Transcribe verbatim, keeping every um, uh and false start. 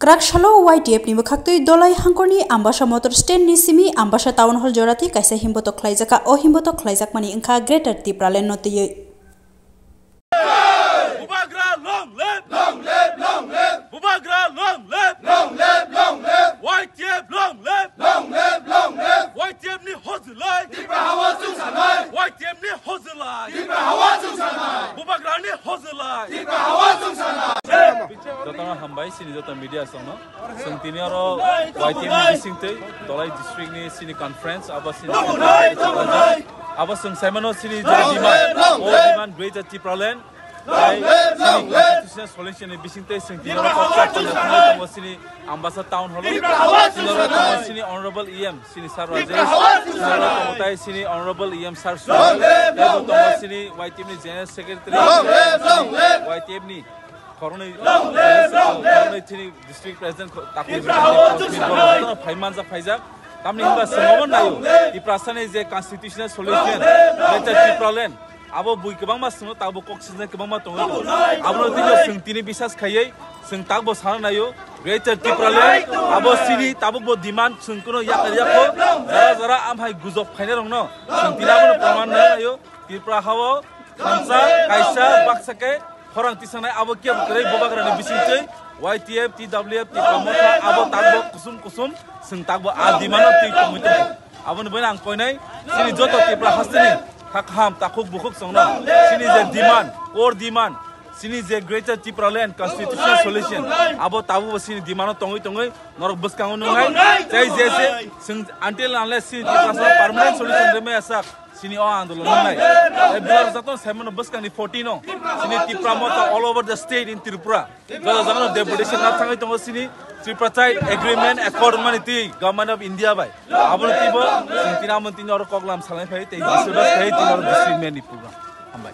Kwrak salo Y T F ni bwkhaktwi Dolai hangkorni Ambasa Motor Stand ni simi Ambasa Town Hall jorati kaisa himbotok khlaijakha. O himbotok khlaijakmani wngkha Greater Tipraland no twiwi. Bubagra long live! Long live, long live! Bubagra long live! Long live, long live! Y T F long live! Long live, long live! Y T F ni hojlai! Tipra hawa chwngsanai! Y T F ni hojlai! Tipra hawa chwngsanai! Bubagra ni hojlai! Tipra hawa chwngsanai! Jotono hambai, chini joto media songno. Chwng tini oro Y T F ni bisingtwi Dolai district ni chini conference, abo chini abo chwng saimano chini je demand, o demand Greater Tipraland, tei chini constitutional solution ni bisingtwi chwng tini oro kok sak tongo chini Ambasa Town Hall o. Tini oro tongo chini Honorable E M, chini Sir Rajesh, tini oro tongo tai chini Honorable E M Sir Suman, tei bo tongo chini Y T F ni General Secretary, Y T F ni khoroknwi, khoroknwi chini district president kho-, takhu Tipra hawa chwng sanai. Phai manjak phaijak. Tamni hwnba chwng omo naio, Tiprasani je constitutional solution, Greater Tipraland, abo bui kwbangma chwngno tabuk kok sijnai kwbangma tongwi tongo. Abono tini chwng tini bisas khaiwi chwng takbo sana naio, Greater Tipraland, abo chini tabukbo demand chwng kuno yakar yakho, jara jara amhai gujok phainairokno chwng tini abono proman naio. Tripura hao thansa kaisa baksa khe khorang tisanai abo kebo kwrwi bubagrani bisingtwi Y T F, T W F, Tipra Motha abo takbo kusum kusum chwng takbo a demand-o twi tongwi tongo. Aboni bagwi ang koinai chini joto Tripura hasteni kha kaham takhuk bukhuk chwngno chini je demand, core demand, chini je Greater Tipraland Constitutional Solution abo tabukbo chini demand-o tongwi tongwi norok bwskango nungnai. Tei je je chwng until unless chini Tiprasa permanent solution rwmaya sak chini o andolon nungnai. Tei bular joto saimano bwskangni fourteen o chini Tipra Motha all over the state in Tripura. Joto jagano deputation na thangwi tongo chini Tripartite Agreement Accord mani twi Government of India bai. Abono twibo chwng tini amo tini oro koklam salai phai tei discuss khai tini oro district mayor ni program. Hambai.